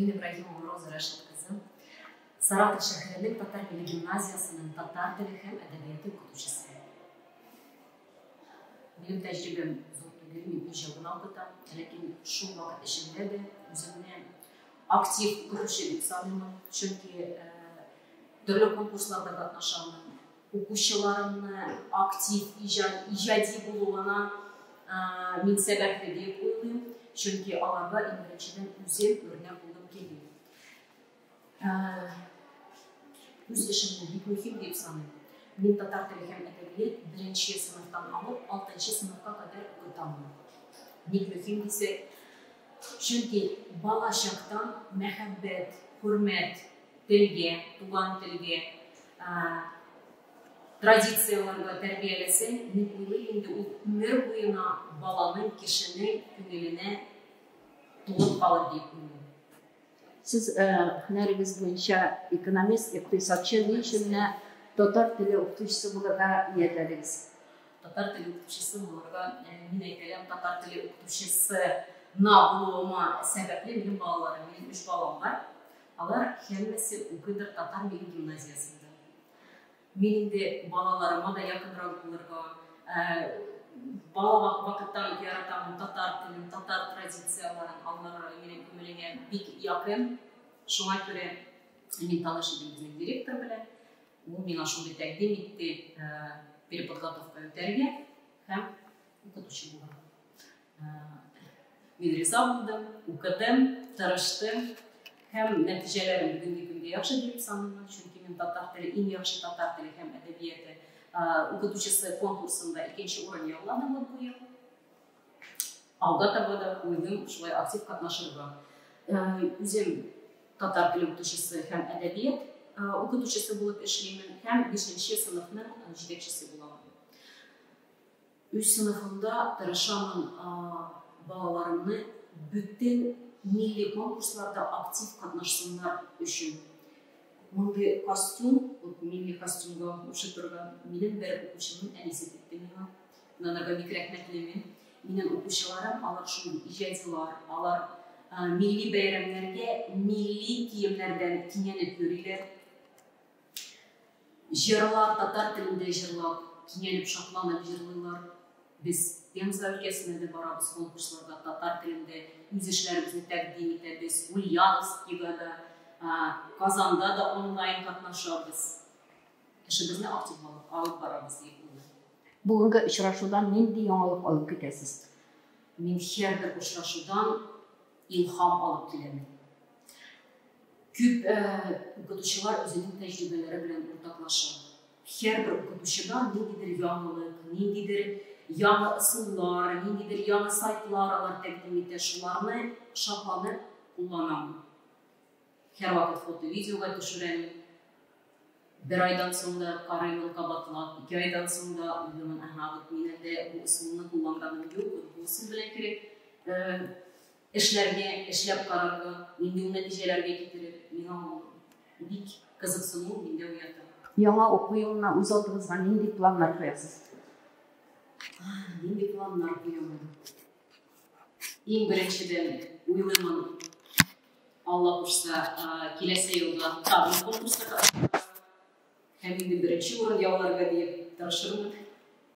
Мин Ибраһимова Роза Рәшит кызы, Саратов шәһәренең татар милли гимназиясенең татар теле һәм әдәбияты укытучысы. Минем тәҗрибәм зур түгел, мин өч ел гына укытам, ләкин шул вакыт эчендә дә үземне актив укытучы дип саныймын, чөнки төрле конкурсларда катнашамын, укучыларымны актив иҗади булуына мин сәбәпле дип уйлыйм, чөнки аларга иң беренчедән үзем үрнәк булып килим. Үз эшемне бик мөһим дип саныйм. Мин татар теле һәм әдәбият беренче сыйныфтан алып алтынчы сыйныфка кадәр укытамын. Ник мөһим дисәк, чөнки бала чактан мәхәббәт, хөрмәт телгә, туган телгә, традицияләргә тәрбияләсәң, мин уйлыйм инде, ул гомер буена баланың, кешенең күңеленә тулып калыр дип уйлыйм. Сез һөнәрегез буенча экономист, икътисадчы, ни өчен менә татар теле укытучысы булырга ниятләдегез? Татар теле укытучысы булырга, мин әйтәләм, татар теле укытучысы на булуыма сәбәпле минем балаларым, минем өч балам бар. Алар һәммәсе укыйдыр татар милли гимназиясендә. Мин инде балаларыма да якынрак булырга, бала вакыттан ук яратамын татар телен, татар традицияләрен, алар минем күңелемә бик якын. Шуңа күрә мин таныш идем безнең директор белән. Ул миңа шундый тәкъдим итте, переподготовка үтәргә һәм укытучы булырга. Мин риза булдым, укыдым, тырыштым һәм нәтиҗәләрем бүгенге көнгә яхшы дип саныйм, чөнки мин татар теле иң яхшы татар теле һәм әдәбияты укытучысы конкурсында икенче урын яуладым вот бу ел. Алга таба да уйлыйм шулай актив катнашырга. Үзем татар теле укытучысы һәм әдәбият укытучысы булып эшлимен һәм бишенче сыйныфның җитәкчесе буламын. Үз сыйныфымда тырышамын балаларымны бөтен милли конкурсларда актив катнашсыннар өчен. Мондый костюм, вот милли костюмга охшый торган, минем бер укучымның әнисе текте миңа. Мин анарга бик рәхмәтле мин. Минем укучыларым, алар шундый иҗадилар, алар милли бәйрәмнәргә милли киемнәрдән киенеп йөриләр. Җырлар татар телендә җырлап, киңәнеп, шатланып җырлыйлар. Без Пенза өлкәсенә дә барабыз конкурсларда татар телендә үз эшләребезне тәкъдим итәбез. Ульяновскига да, Казанда да онлайн катнашабыз. Эшебезне актив алып барабыз дип уйлыйм. Бүгенге очрашудан нинди яңалык алып китәсез? Мин һәрбер очрашудан илһам алып киләмен. Күп укытучылар үзенең тәҗрибәләре белән уртаклаша. Һәрбер укытучыдан ниндидер яңалык, ниндидер яңа ысуллар, ниндидер яңа сайтлар алар тәкъдим итә, шуларны шатланып кулланам. Һәрвакыт фото-видеога төшерәм. Бер айдан соң да карыймын кабатлап, ике айдан соң да уйлыймын, ага, вот мин әле бу ысулны кулланганым юк, вот бу ысул белән кирәк эшләргә, эшләп карарга, нинди ул нәтиҗәләргә китерер, миңа ул бик кызыксыну миндә уята. Яңа уку елына үз алдыгызга нинди планнар куясыз? Нинди планнар куямын? Иң беренчедән уйлыймын, Алла кушса, киләсе елга тагын конкурска катнашырга һәм инде беренче урын яуларга диеп тырышырмын.